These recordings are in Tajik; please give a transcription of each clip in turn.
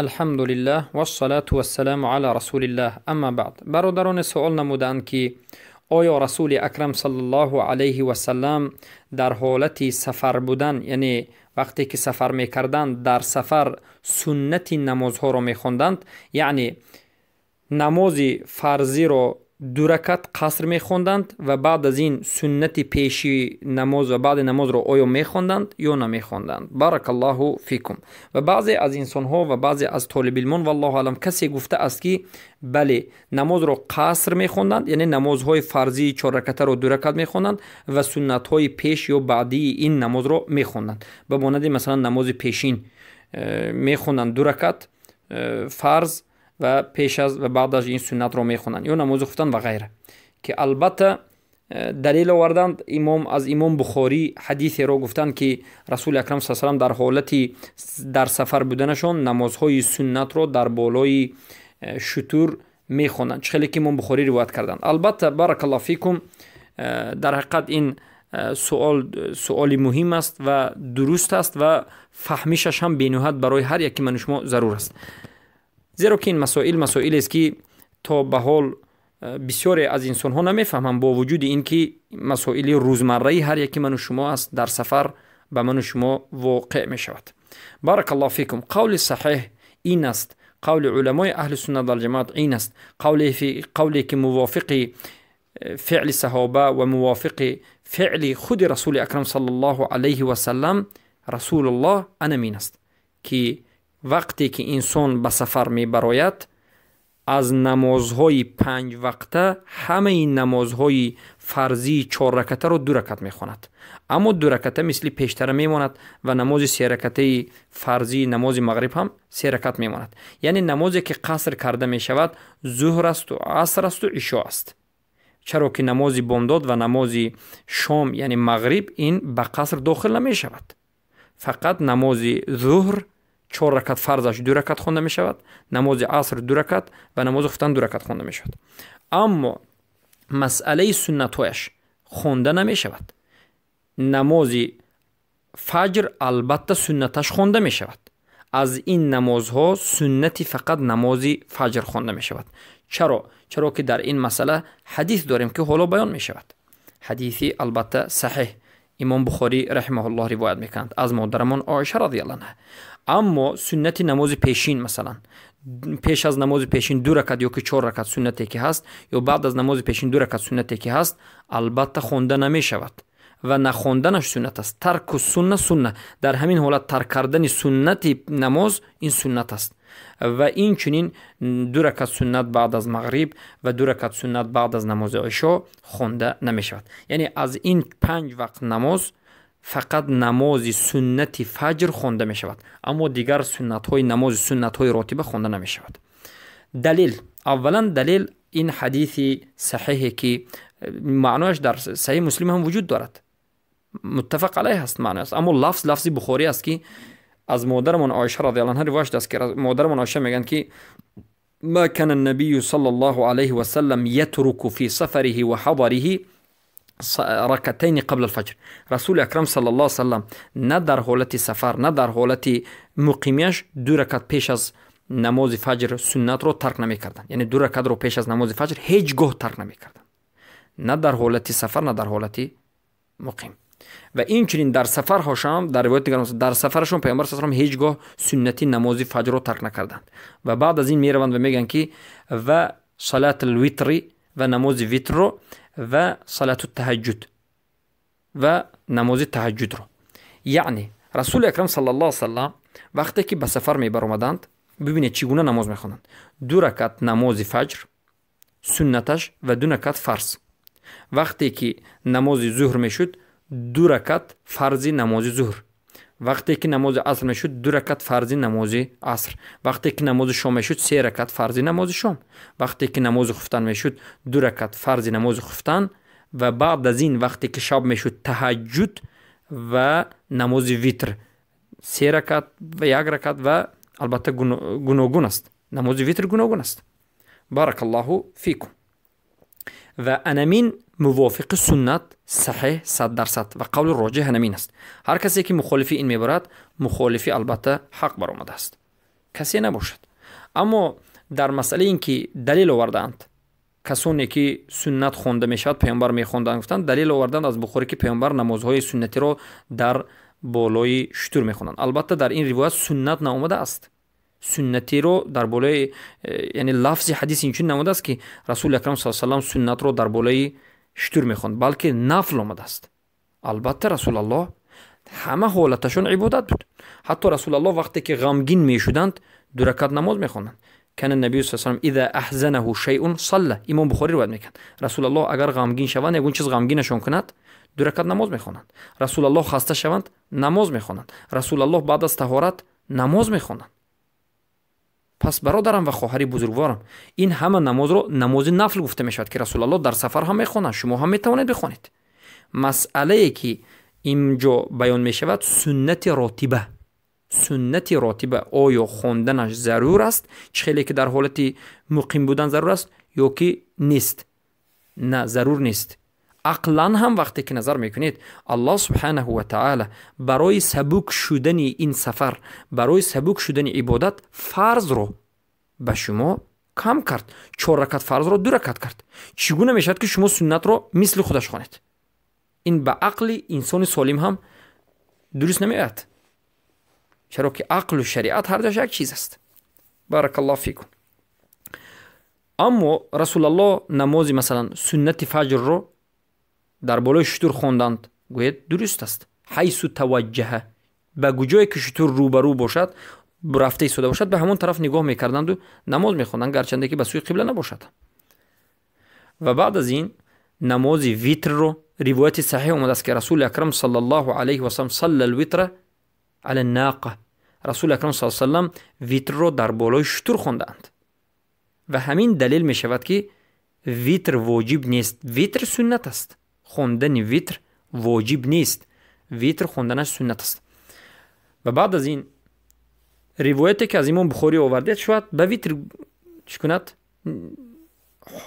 Алҳамдулиллаҳ вассалату вассаламу ала расулиллаҳ, амма баъд. Бародароне суол намуданд, ки оё Расули Акрам саллаллоҳу алайҳи васаллам дар ҳолати сафар будан, яъне вақте ки сафар мекарданд, дар сафар суннати намозҳоро мехонданд, яъне намози фарзиро ду ракат қаср мехонданд ва баъд аз ин суннати пеши намоз ва баъди намозро оё мехонданд ё намехонданд? Баракаллоҳу фикум. Ва баъзе аз инсонҳо ва баъзе аз толибилмон, валлоҳу алам, касе гуфта аст, ки бале, намозро қаср мехонданд, яъне намозҳои фарзии чорракатаро ду ракат мехонданд ва суннатҳои пеш ё баъдии ин намозро мехонданд. Ба монанди, масалан, намози пешин мехонданд ду ракат фарз ва пеш аз ва баъд аз ин суннатро мехонанд ё намози хуфтан ва ғайра, ки албатта далел оварданд имом аз имом Бухорӣ ҳадисеро гуфтанд, ки Расули Акрам са салам дар ҳолати дар сафар буданашон намозҳои суннатро дар болои шутур мехонанд, чӣ хеле ки имом Бухорӣ ривоят карданд. Албатта, баракаллоҳу фикум, дар ҳақиқат ин суол суоли муҳим аст ва дуруст аст ва фаҳмишаш ҳам бениҳоят барои ҳар яки ману шумо зарур аст, зеро ки ин масоил масоилест, ки то ба ҳол бисёре аз инсонҳо намефаҳманд, бо вуҷуди ин ки масоили рӯзмарраи ҳар яки ману шумо аст, дар сафар ба ману шумо воқеъ мешавад. Баракаллоҳу фикум, қавли саҳеҳ ин аст, қавли уламои аҳли суннат валҷамоат ин аст, қавле ки мувофиқи феъли саҳоба ва мувофиқи феъли худи Расули Акрам саллаллоҳу алайҳи васаллам, Расулуллоҳ, анамин аст, ки вақте ки инсон ба сафар мебарояд, аз намозҳои панҷвақта ҳамаи намозҳои фарзии чорракатаро ду ракат мехонад, аммо ду раката мисли пештара мемонад ва намози серакатаи фарзии намози мағриб ҳам се ракат мемонад. Яъне намозе ки қаср карда мешавад, зуҳр асту аср асту ишо аст, чаро ки намози бомдод ва намози шом, яъне мағриб, ин ба қаср дохил намешавад. Фақат намози зуҳр чор ракат фарзаш ду ракат хонда мешавад, намози аср ду ракат ва намози хуфтан ду ракат хонда мешавад, аммо масъалаи суннатҳояш хонда намешавад. Намози фаҷр албатта суннаташ хонда мешавад. Аз ин намозҳо суннати фақат намози фаҷр хонда мешавад. Чаро? Чаро ки дар ин масъала ҳадис дорем, ки ҳоло баён мешавад. Ҳадиси албатта саҳеҳ, имом Бухорӣ раҳимаҳуллоҳ ривоят мекунанд аз модарамон Оиша радиаллоҳу анҳа. Аммо суннати намози пешин, масалан, пеш аз намози пешин ду ракат ё ки чор ракат суннате ки ҳаст, ё баъд аз намози пешин ду ракат суннате ки ҳаст, албатта хонда намешавад ва нахонданаш суннат аст. Тарку сунна сунна, дар ҳамин ҳолат тарк кардани суннати намоз ин суннат аст. Ва инчунин ду ракат суннат баъд аз мағриб ва ду ракат суннат баъд аз намози ишо хонда намешавад. Яъне аз ин панҷ вақт намоз фақат намози суннати фаҷр хонда мешавад, аммо дигар суннатҳои намози суннатҳои ротиба хонда намешавад. Далел, аввалан далел ин ҳадиси саҳеҳе, ки маънояш дар Саҳиҳ Муслим ҳам вуҷуд дорад, муттафақ алайҳ аст маънояш, аммо лафз лафзи Бухорӣ аст, ки аз модарамон Оиша радиаллоҳу анҳа ривоят шудааст, ки модарамон Оиша мегӯянд, ки ما كان النبي صلى الله عليه وسلم يترك في سفره وحضره ركعتين قبل الفجر. Расули Акрам саллаллоҳу саллам на дар ҳолати сафар, на дар ҳолати муқимияш ду ракат пеш аз намози фаҷр суннатро тарк намекарданд, яъне ду ракатро пеш аз намози фаҷр ҳеҷ гоҳ тарк намекарданд, на дар ҳолати сафар, на дар ҳолати муқим. Ва инчунин дар сафарҳошам, дар ривоят дигар, дар сафарашон Пайғамбар саллаллоҳу ҳеҷ гоҳ суннати намози фаҷрро тарк накарданд. Ва баъд аз ин мераванд ва мегӯянд, ки ва салат алвитри, ва намози витрро, ва салату таҳаҷҷуд, ва намози таҳаҷҷудро. Яъне Расули Акрам саллаллоҳу саллам вақте ки ба сафар мебаромаданд, бибинед, чӣ гуна намоз мехонанд: ду ракат намози фаҷр суннаташ ва ду ракат фарз. Вақте ки намози зуҳр мешуд, ду ракат фарзи намози зуҳр. Вақте ки намози аср мешуд, ду ракат фарзи намози аср. Вақте ки намози шом мешуд, се ракат фарзи намози шом. Вақте ки намози хуфтан мешуд, ду ракат фарзи намози хуфтан. Ва баъд аз ин, вақте ки шаб мешуд, таҳаҷҷуд ва намози витр се ракат ва як ракат. Ва албатта гуногун аст, намози витр гуногун аст. Баракаллоҳу фикум. Ва анамин мувофиқи суннат саҳеҳ 100% ва қавли роҷеҳ анамин аст. Ҳар касе ки мухолифи ин мебарад, мухолифи албатта ҳақ баромадааст. Касе набошад. Аммо дар масъалаи ин ки далел овардаанд, касоне ки суннат хонда мешавад, паёмбар мехонданд, гуфтанд, далел оварданд аз Бухорӣ, ки паёмбар намозҳои суннатиро дар болои шутур мехонанд. Албатта, дар ин ривоят суннат наомадааст. Суннатиро дар болои, яъне лафзи ҳадис инчунин наомадааст, ки Расули Акрам с салам суннатро дар болои шутур мехонд, балки нафл омадааст. Албатта, Расулаллоҳ ҳама ҳолаташон ибодат буд. Ҳатто Расулаллоҳ вақте ки ғамгин мешуданд, ду ракат намоз мехонданд. كان النبي صلى الله عليه وسلم إذا أحزنه شيء صلى. Имом Бухорӣ ривоят мекунад. Расулаллоҳ агар ғамгин шаванд, ягон чиз ғамгинашон кунад, ду ракат намоз мехонанд. Расулаллоҳ хаста шаванд, намоз мехонанд. Расулаллоҳ баъд аз таҳорат намоз мехонанд. Пас, бародарам ва хоҳари бузургворам, ин ҳама намозро намози нафл гуфта мешавад, ки Расулаллоҳ дар сафар ҳам мехонанд, шумо ҳам метавонед бихонед. Масъалае ки инҷо баён мешавад, суннати ротиба. Суннати ротиба оё хонданаш зарур аст, чӣ хеле ки дар ҳолати муқим будан зарур аст, ё ки нест? На, зарур нест. Ақлан ҳам вақте ки назар мекунед, Аллоҳ субҳанаҳу ва таала барои сабук шудани ин сафар, барои сабук шудани ибодат фарзро ба шумо кам кард, чор ракат фарзро ду ракат кард. Чӣ гуна мешавад, ки шумо суннатро мисли худаш хонед? Ин ба ақли инсони солим ҳам дуруст намеояд, чаро ки ақлу шариат ҳар дуяш як чиз аст. Баракаллоҳу фикум. Аммо Расулаллоҳ намози, масалан, суннати фаҷрро дар болои шутур хонданд гӯед, дуруст аст. حيث توجه, ба куҷое ки шутур рӯбарӯ бошад, рафта истода бошад, ба ҳамон тараф нигоҳ мекарданду намоз мехонданд, гарчанде ки ба сӯи қибла набошад. Ва баъд аз ин намози витрро ривояти саҳеҳ омадааст, ки Расули Акрам صلى الله عليه وسلم صلى الوتر على الناقة. Расули Акрам с салам витрро дар болои шутур хондаанд ва ҳамин далел мешавад, ки витр воҷиб нест, витр суннат аст. Хондани витр воҷиб нест, витр хонданаш суннат аст. Ва баъд аз ин ривояте ки аз Имом Бухорӣ овардед, шояд ба витр чӣ кунад,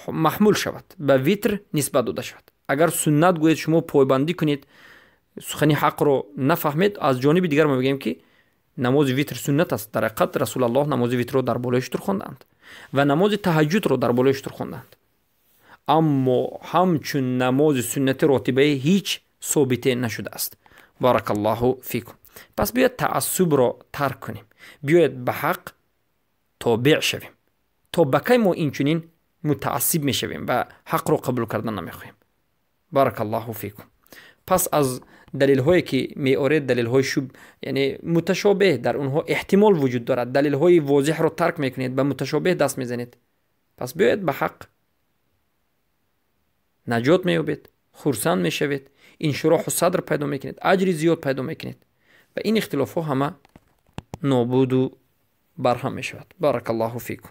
маҳмул шавад, ба витр нисбат дода шавад. Агар суннат гӯед, шумо пойбандӣ кунед, сухани ҳақро нафаҳмед. Аз ҷониби дигар мо мегӯем, ки намози витр суннат аст. Дар ҳақиқат, Расулаллоҳ намози витрро дар болои шутур хондаанд ва намози таҳаҷҷудро дар болои шутур хондаанд, аммо ҳамчун намози суннати ротибае ҳеҷ собите нашудааст. بارك الله فيكم. Пас биёед, таассубро тарк кунем, биёед, ба ҳақ тобеъ шавем. То ба кай мо инчунин мутаассиб мешавем ва ҳақро қабул кардан намехоҳем? بارك الله فيكم. Пас аз далелҳое ки меоред, далелҳои шуб, яъне муташобеҳ, дар онҳо эҳтимол вуҷуд дорад, далелҳои возеҳро тарк мекунед, ба муташобеҳ даст мезанед. Пас биёед ба ҳақ, наҷот меёбед, хурсанд мешавед, иншироҳу садр пайдо мекунед, аҷри зиёд пайдо мекунед ва ин ихтилофҳо ҳама нобуду барҳам мешавад. بارك الله فيكم.